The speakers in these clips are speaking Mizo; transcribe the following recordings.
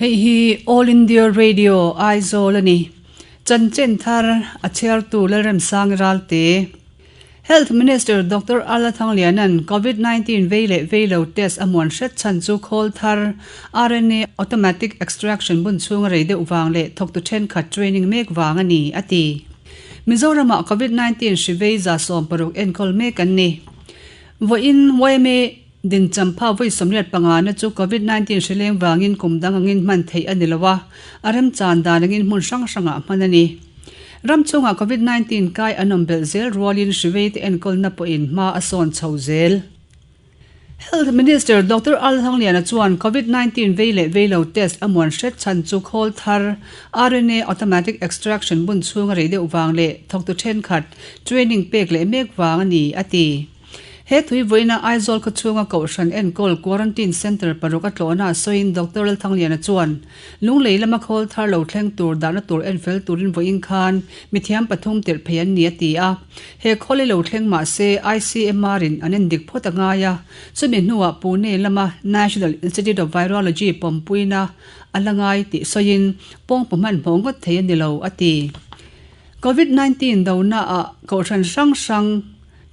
Hei hi All India Radio Aizawl a ni. Chanchin thar a chhiartu Lalremsangi Ralte. Health Minister Doctor Ala Thangliana'n Covid 19 vei leh vei lo test a muan hret chhan chu khawl thar RNA automatic extraction bun chhunga rei deuh vang leh thawktu thenkhat training mek vang a ni, a ti. Mizoramah Covid 19 hri vei 160 enkawl mek an ni. Vawiin yma Din champha vawi 85 na chu Covid 19 hri leng vangin kum dang angin hman theih a ni lo a, a remchan dan angin hmun hrang hrangah hman a ni. Ram chungah Covid 19 kai an awm belh zel rualin hri vei te enkawlna pawhin hma a sawn chho zel. Health Minister Doctor Al Hangliana chuan Covid 19 vei leh vei lo test a muan hret chhan chu khawl thar RNA automatic extraction bun chhunga rei deuh vang leh thawktu thenkhat training pek leh mek vang a ni, a ti. He thui vawiina Aizawl khaw chhunga Kohhran enkawl Quarantine Centre paruk a tlawhna a sawiin Doctor Lalthangliana chuan, Lunglei lama khawl thar lo thleng tur dahna tur enfel turin vawiin khan mithiam pathum tirh phei an ni a ti a. He khawl hi lo thleng mah se ICMR in an endik phawt a ngai a, chumi hnuah Pune lama National Institute of Virology pawmpuina a la ngai tih sawiin pawngpaw hmanhmawh ngawt thei a ni lo a ti. Covid 19 donaah Kohhran hrang hrang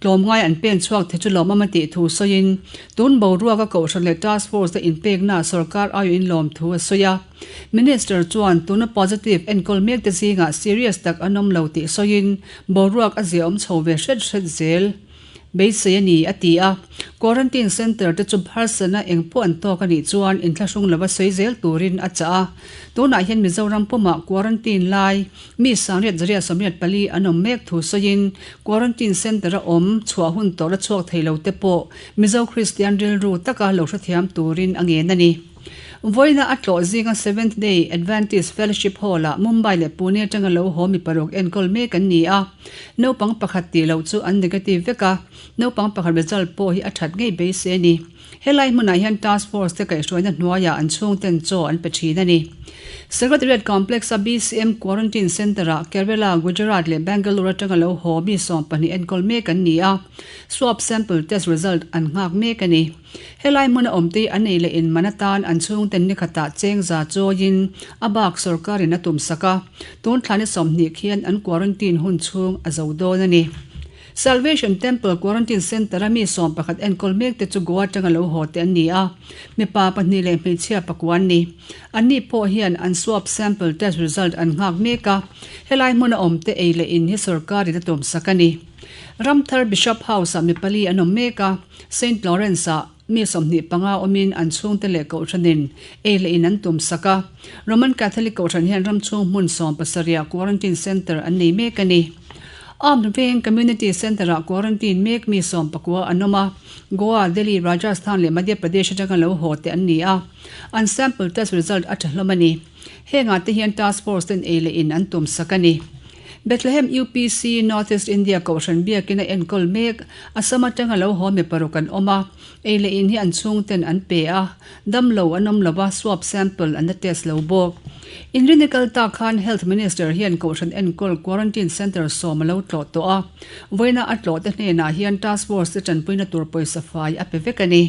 Tlawmngai an pen chhuak thei chu lawmawm a tih thu sawiin, tun boruaka Kohhran leh Task Force te inpekna sorkar aiawhin lawm thu a sawi a. Minister chuan tuna positive enkawl mek te zingah serious tak an awm lo tih sawiin, boruak a ziaawm chho ve hret hret zel beisei a ni, a ti a. Quarantine Centre te chu harsatna eng pawh an tawk a nih chuan inthlahrung lova sawi zel turin a chah a. Tunah hian Mizoram pumah quarantine lai Mi sangriat zariat 84 an awm mek thu sawiin Quarantine Centre a awm chhuah hun tawrh a chhuak thei lo te pawh Mizo Kristian rilru taka lo hrethiam turin a ngen a ni. Vawiina a tlawh zinga Seventh Day Adventist Fellowship Hall-ah Mumbai leh Pune atanga lo haw mi paruk enkawl mek an ni a, naupang pakhat tih loh chu an negative vek a, naupang pakhat result pawh hi a that ngei beisei a ni. Helai hmunah hian Task Force te kaihhruaina hnuaiah an chhungten chaw an pe thin a ni. Secretariat Complex-a BCM Quarantine Centre-ah Kerala, Gujarat leh Bangalore atanga lo haw mi 12 enkawl mek an ni a, swab sample test result an nghak mek a ni. Helai hmuna awmte an ei leh in man atan an chhungten nikhatah cheng za chawiin a bak sorkarin a tumsak a, tun thla ni 20 khian an quarantine hun chhung a zo dawn a ni. Salvation Temple Quarantine Centre a mi 11 enkawl mek te chu Goa atanga lo haw te an ni a, mipa pahnih leh hmeichhia pakua an ni. Anni pawh hian an swab sample test result an nghak mek a, helai hmuna awm te ei leh in hi sorkarin a tumsak a ni. Ramthar Bishop House ah mi pali an awm mek a, Saint Lawrence ah mi 25 awmin an chhungte leh kohhranin ei leh in an tumsak a, Roman Catholic kohhran hian ramchhung hmun 17 ah quarantine centre an nei mek a ni. Armed Veng Community Centre-ah quarantine mek mi 19 an awm a, Goa, Delhi, Rajasthan leh Madhya Pradesh atanga lo haw te an ni a, an sample test result a tha hlawm a ni. Hengah te hian task force ten ei leh in an tumsak a ni. Bethlehem UPC, North East India Kohhran biakin a enkawl mek, Assam atanga lo haw mi paruk an awm a, ei leh in hi an chhungten an pe a, dam lo an awm lo a, swab sample an la test lo bawk. Inrinni kal tak khan Health Minister hian Kohhran enkawl Quarantine Centre 10 a lo tlawh tawh a, vawiina a tlawh te hnenah hian Task Force te tanpuina tur pawisa fai a pe vek a ni.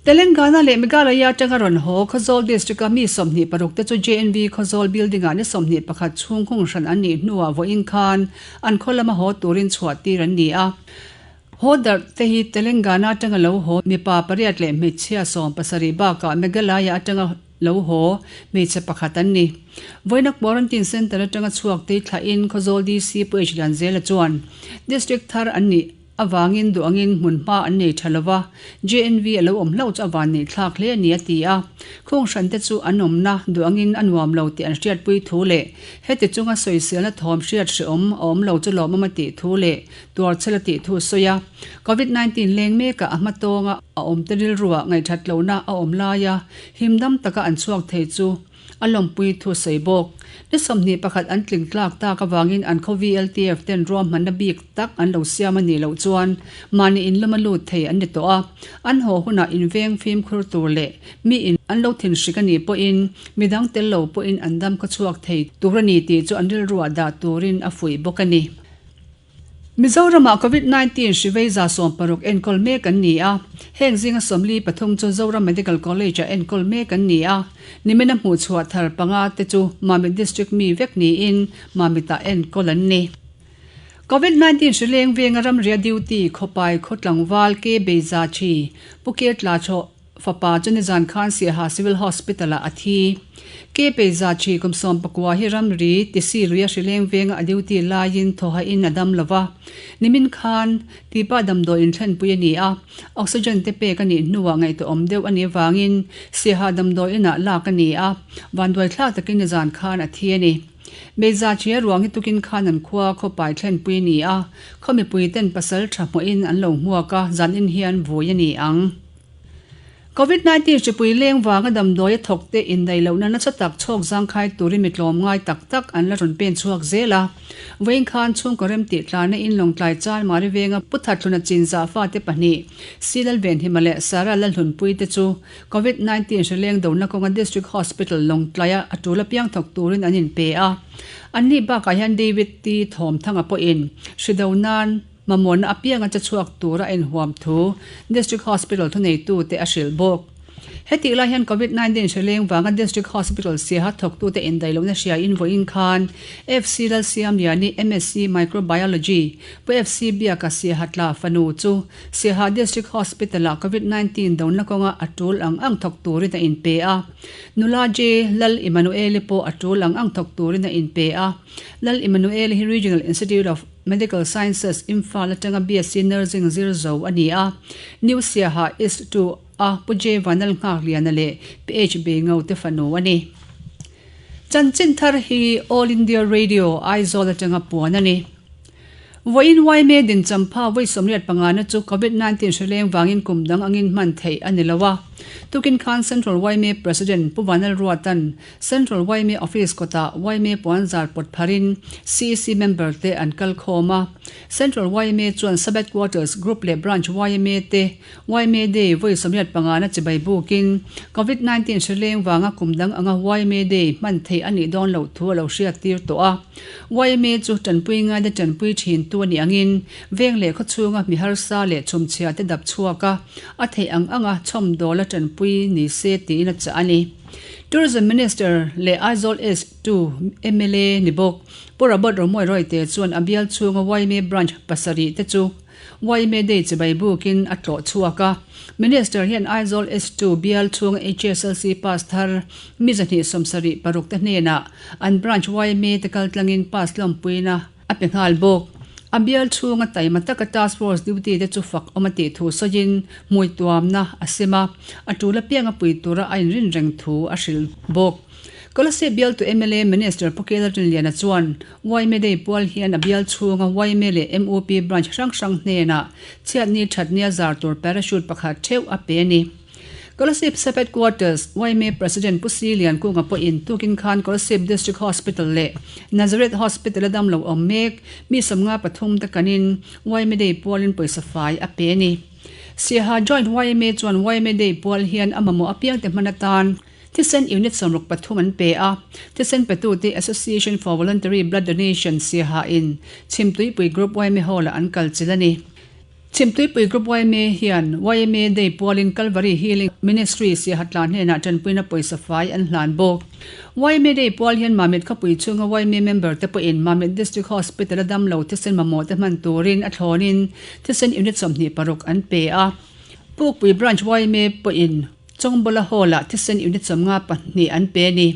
Telangana leh Meghalaya atanga rawn haw Khawzawl District-a mi 26 te chu JNV Khawzawl Building-ah ni 21 chhung hung hran an nih hnuah vawiin khan an khaw lama haw turin chhuah tir an ni a. Haw darh te hi Telangana atanga lo haw mipa pariat leh hmeichhia 17 bakah Meghalaya atanga lo haw hmeichhe pakhat an ni. Vawiina Quarantine Centre atanga chhuak te thlahin Khawzawl DC Pu H Lianzela chuan District thar an nih avangin duh angin hmun hma an nei tha lova, JNV a lo awm hlauh chu a van neih thlak hle a ni a ti a. Khung hran te chu an awmna duh angin a nuam lo tih an hriatpui thu leh heti chunga sawiselna thawm hriat hrehawm a awm lo chu lawmawm a tih thu leh tuarchhel a tih thu a sawi a. Covid 19 leng mekah a hma tawnga a awm te rilruah ngaihthat lohna a awm laia himdam taka an chhuak thei chu a lawmpui thu sawi bawk. Ni 21 an tling tlak tak avangin an khaw VLTF ten ruahmanna bik tak an lo siam a nih loh chuan mahni in lama lut thei an ni tawh a. An haw hunah inveng fimkhur tur leh mi in an lo thinhrik a nih pawhin midang tel lo pawhin an dam khaw chhuak thei tur a ni tih chu an rilruah dah turin a fuih bawk a ni. Mizoramah Covid 19 hri vei 160 enkawl mek an ni a, heng zinga 43 chu Zoram Medical College-ah enkawl mek an ni a, nimina hmuhchhuah thar panga te chu Mamit District mi vek niin Mamitah enkawl an ni. Covid 19 hri leng venga ramria duty khawpai khaw tlangval K Beiza Thi Pu Kirtla Chhaw Fapa chu nizan khan Siaha Civil Hospital-ah a thi. Ke Peiza Thi kum 19 hi ramri tisi luia hri leng venga a duty laiin thawhain a dam lo va. Nimin khan Tipa damdawi inthlenpui a ni a, oxygen te pek a nih hnuah ngaihtuahawm deuh a nih avangin Siaha damdawi inah lak a ni a, vanduaithlak takin nizan khan a thi a ni. Meiza Thia ruang hi tukin khan an khua khawpai thlenpui a ni a, khaw mipui ten pasal tha hmuahin an lo hmuak a, zanin hian vui a ni ang. Covid 19 hripui leng vanga damdawi a thawk te indaih lohna nasa tak chhawk zangkhai turin mi tlawm ngai tak tak an la rawn pen chhuak zel a. Vawiin khan chhungkaw rem tih tlana in Lawngtlai Chan Mari venga Pu Thathluna Chinzah fate pahnih Si Lalvenhima leh Sarah Lalhlunpui te chu Covid 19 hri leng dona kawnga District Hospital Lawngtlaia a tul apiang thawk turin an inpe a. Anni bakah hian David T Thawmthanga pawhin hri do nan Mamawhna apianga che chhuak tura a inhuam thu District Hospital thuneitute a hrilh bawk. Hetih lai hian Covid 19 hri leng vanga District Hospital siaha thawktute indaih lohna hriain vawiin khan FC Lalsiamliani MSc Microbiology Pu FC Biaka Siaha tla fanu chu Siaha District Hospital-ah Covid 19 dona kawnga a tul ang ang thawk turin a inpe a. Nula J Lal Emmanuel-i pawh a tul ang ang thawk turin a inpe a. Lal Emmanuel-i hi Regional Institute of Medical Sciences, Imphal atanga BSc Nursing zir zo a ni a. New Siaha East 2 a Pu J Vanal Nghakliana leh PH Beingo te fanu a ni. Chanchin thar hi All India Radio, Aizawl atanga puan a ni. Vawiin YMA din champha vawi 85 na chu Covid 19 hri leng vangin kum dang angin hman theih a ni lo a. Tukin khan Central YMA President Pu Vanal Ruatan Central yma Office kawtah yma puanzar pawt pharin CEC member te an kal khawm a. Central yma chuan Sub-Headquarters, Group leh Branch yma te yma Day vawi 85 na chibai bukin Covid 19 hri leng vanga kum dang anga yma Day hman theih a nih dawn loh thu a lo hriat tir tawh a. Yma chu tanpui ngaina tanpui thin tu a nih angin veng leh khawchhunga mi harsa leh chhumchhia te dap chhuak a, a theih ang anga chhawmdawl a tanpui ni se tiin a chah a ni. Tourism Minister leh Aizawl East 2 mla ni bawk Pu Robert Romawia Royte chuan a bial chhunga yma Branch pasarih te chu yma Day chibai bukin a tlawh chhuak a. Minister hian Aizawl East 2 bial chhunga HSLC pass thar mi 276 te hnenah an Branch yma te kaltlangin pass lawmpuina a pe nghal bawk. A bial chhunga taima taka Task Force duty te chu fak awm a tih thu sawiin hmui tuamna a sem a, a tul apianga pui tura a inrin reng thu a hrilh bawk. Kolasib bialtu mla Minister Pu Kela Rinliana chuan yma Day pual hian a bial chhunga yma leh mup branch hrang hrang hnenah chhiatni thatnia zar tur parachute pakhat theuh a pe a ni. Kolasib Sub Headquarters yma President Pu Si Liankunga pawhin tukin khan Kolasib District Hospital leh Nazareth Hospital a damlo awm mek mi 53 te kanin yma Day pualin pawisa fai a pe a ni. Siaha Joint yma chuan yma Day pual hian a mamawh apiang te hman atan thisen unit 63 an pe a, thisen petute Association for Voluntary Blood Donation Siaha in Chhimtuipui Group yma Hall-ah an kal chilh a ni. Chhimtuipui Group yma hian yma Day pualin Calvary Healing Ministry Siaha tla hnenah tanpuina pawisa fai an hlan bawk. Yma Day pual hian Mamit khawpui chhunga yma member te pawhin Mamit District Hospital a damlo thisen mamawh te hman turin a thlawnin thisen unit 26 an pe a. Pukpui Branch yma pawhin Chawngbawla Hall-ah thisen unit 52 an pe a ni.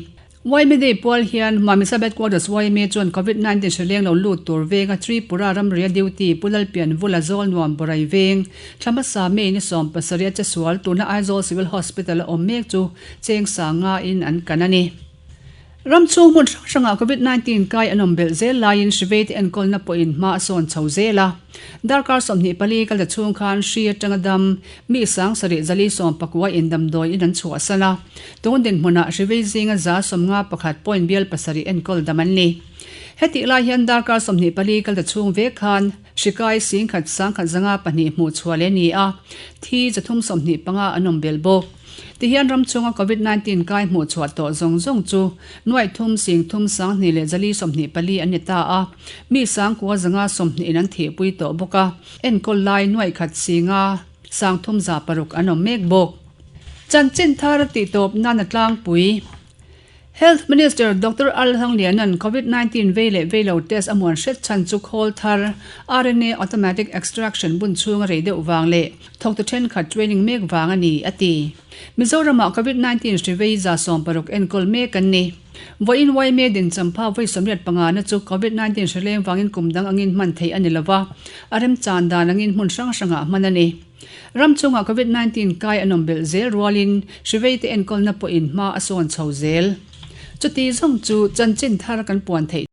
Yma Day pual hian Mami Sub Headquarters yma chuan Covid 19 hri leng lo lut tur venga Tripura ramria duty Pu Lalpian Vula Zawl Nuam Borai veng thla hmasa May ni 17 a che sual tuna Aizawl Civil Hospital a awm mek chu cheng sanga in an kan a ni. Ram chhung hmun hrang hrangah Covid 19 kai an awm belh zel laiin hri vei te enkawlna pawhin hma a sawn chho zel a. Darkar 24 kal ta chhung khan hri atanga dam mi 7419 in damdawi in an chhuahsan a. Tun dinhmunah hri vei zinga 151 point bial pasarih enkawl dam an ni. Hetih lai hian darkar 24 kal ta chhung vek khan hri kai 1,152 hmuh chhuah leh a ni a, thi 325 an awm belh bawk. Tihian ram chhunga Covid 19 kai hmuh chhuah tawh zawng zawng chu nuaih thum sing thum 20 leh 4 24 an ni ta a, mi 9,000 zanga 20 in an thihpui tawh bawk a, enkawl lai nuaih khat singa 306 an awm mek bawk. Chanchin thar a tihtawp nan a tlangpui. Health Minister Doctor Al Hangliana'n Covid 19 vei leh vei lo test a muan hret chhan chu khawl thar RNA automatic extraction bun chhunga rei deuh vang leh thawktu thenkhat training mek vang a ni, a ti. Mizoramah Covid 19 hri vei 160 enkawl mek an ni. Vawiin YMA din champha vawi 85 na chu Covid 19 hri leng vangin kum dang angin hman theih a ni lova, a remchan dan angin hmun hrang hrangah hman a ni. Ram chungah Covid 19 kai an awm belh zel rualin hri veite enkawlna pawhin hma a sawn chho zel. Chuti zawng chu chanchin thar kan puan theih.